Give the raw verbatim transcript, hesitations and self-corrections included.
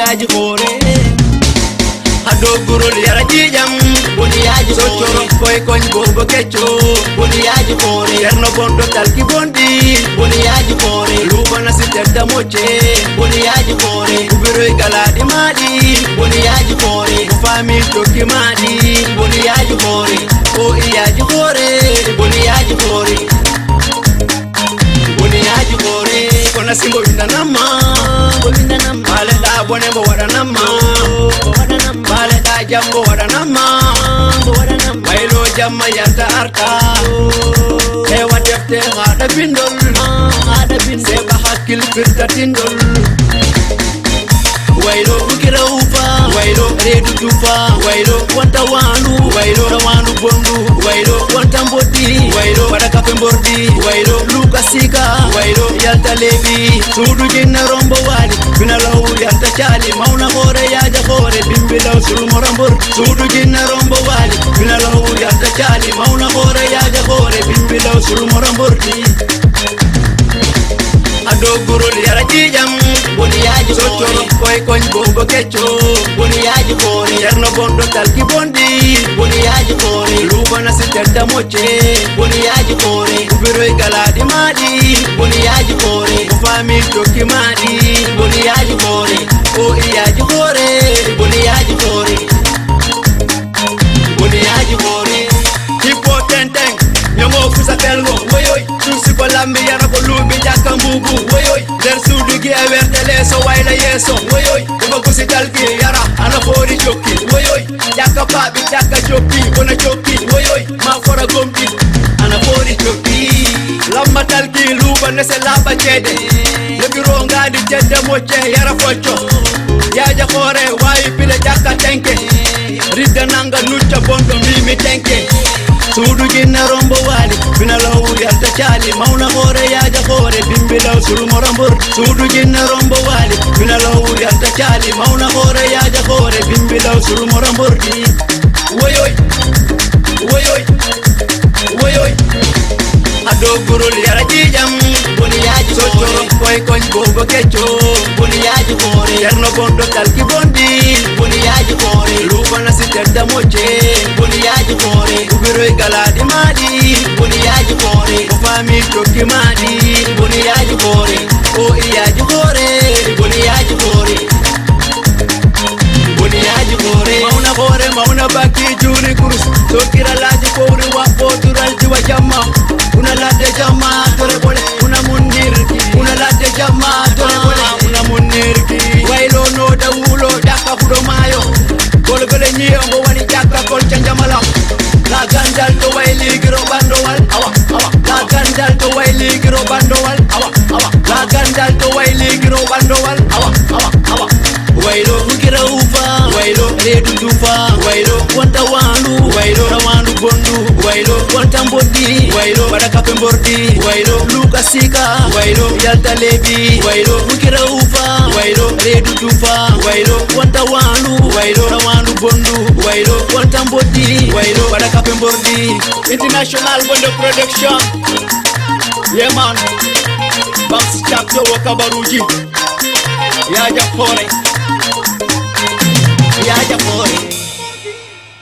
Yaaji hoore. Haddo gurol yara ƴiiƴam, woni yaaji hoore. Soccoro koy koñ boobo kecco, woni yaaji hoore. Ceerno bonɗo talki bonɗi, woni yaaji hoore. Luuba nasi tedda mocce, woni yaaji hoore. Kubiroy galaaɗi maaɗi, woni yaaji hoore. Ko faami tokki maaɗi, woni yaaji hoore. O i yaaji hoore, woni yaaji hoore. Woni yaaji hoore, kono si mbo windanamma, mbo windanamma. Mbaaleɗa bone mbo waɗanamma, mbo waɗanamma. Mbaaleɗa jam mbo waɗanamma, mbo waɗanamma. Waylo jamma yalta arta. Hewa defte haɗa bindol, haɗa bindol. Seɓa hakkil firtatindol. Waylo ukira ufa, waylo reedu tufa, waylo wanta waandu, waylo rawaandu bondu, waylo wanta mboddi, waylo waɗa kafe mbordi, waylo luka sika, waylo yalta leebi, suudu jinna rombo waali, fina law yalta caali, mawna hoore yaaja hoore, bimbi law sulmora mbor, suudu jinna rombo waali, fina law yalta caali, mawna hoore yaaja hoore, bimbi law sulmora mbordi. Ado gurol yara ƴiiƴam, woni yaaji hoore. Soccoro koy koñ boobo kecco, woni yaaji hoore. Ceerno bonɗo talki bonɗi, woni yaaji hoore. Luuba nasi tedda mocce, woni yaaji hoore. Kubiroy galaaɗi maaɗi, woni yaaji hoore. Ko faami tokki maaɗi, woni yaaji hoore. O i yaaji hoore, woni yaaji hoore. Woni yaaji hoore. Hippo tenten, ñomo fusa telgo, woyoy. Ɗum siko lambi yara ko luubi jakka mbubu, woyoy. Nder suudu gi e werde leeso wayla yeeso, woyoy. Ɗuma gusi dalgi yara, ana foori jokki, woyoy. Jakka baaɓi, jakka jokki, wona jokki, woyoy. Ma fora gomɗi, ana foori jokki. Lamma talki luuba nese laaɓa ceede. Lebiro ngaadi tedde mocce yara focco. Yaaja hoore waawi pile jakka tenke. Ridda nanga nucca bonɗo mbimi tenke. Suudu jinna rombo waali, fina law yalta caali, mawna hoore yaaja hoore, bimbi law sulmora mbor. Suudu jinna rombo waali, fina law yalta caali, mawna hoore yaaja hoore, bimbi law sulmora mbordi. Woyoy, woyoy, woyoy. Ado gurol yara ƴiiƴam, woni yaaji hoore. Soccoro koy koñ boobo kecco, woni yaaji hoore. Ceerno bonɗo talki bonɗi, woni yaaji hoore. Luuba nasi tedda mocce, woni yaaji hoore. Kubiroy galaaɗi maaɗi, woni yaaji hoore. Ko faami tokki maaɗi, woni yaaji hoore. O i yaaji hoore, woni yaaji hoore. Woni yaaji hoore. Mawna hoore, mawna bakki juuri kurus. Sokira laaji fowri wa footural jiwa jamma. Una ladde jamma, tore bole. Una munnirki. Una ladde jamma, tore bole. Una munnirki. Waylo no da wulo, jakka fuɗo maayo. Golgole ñiyo, ngo wani jakka kol ca njamala. La gandal to way ligiro bandowal. Awa, awa. La gandal to way ligiro bandowal. Awa, awa. La gandal to way ligiro bandowal. Awa, awa, awa. Waylo ukira ufa, waylo reedu tufa, waylo wanta waandu, waylo rawaandu bondu, waylo wanta mboddi, waylo waɗa kafe mbordi, waylo luka sika, waylo yalta leebi, waylo ukira ufa, waylo reedu tufa, waylo wanta waandu, waylo rawaandu bondu, waylo wanta mboddi, waylo waɗa kafe mbordi. International Bonde Production. Yeah, man. Bounce chapter wo kabaruji. Yaaja hoore. Yaaja hoore.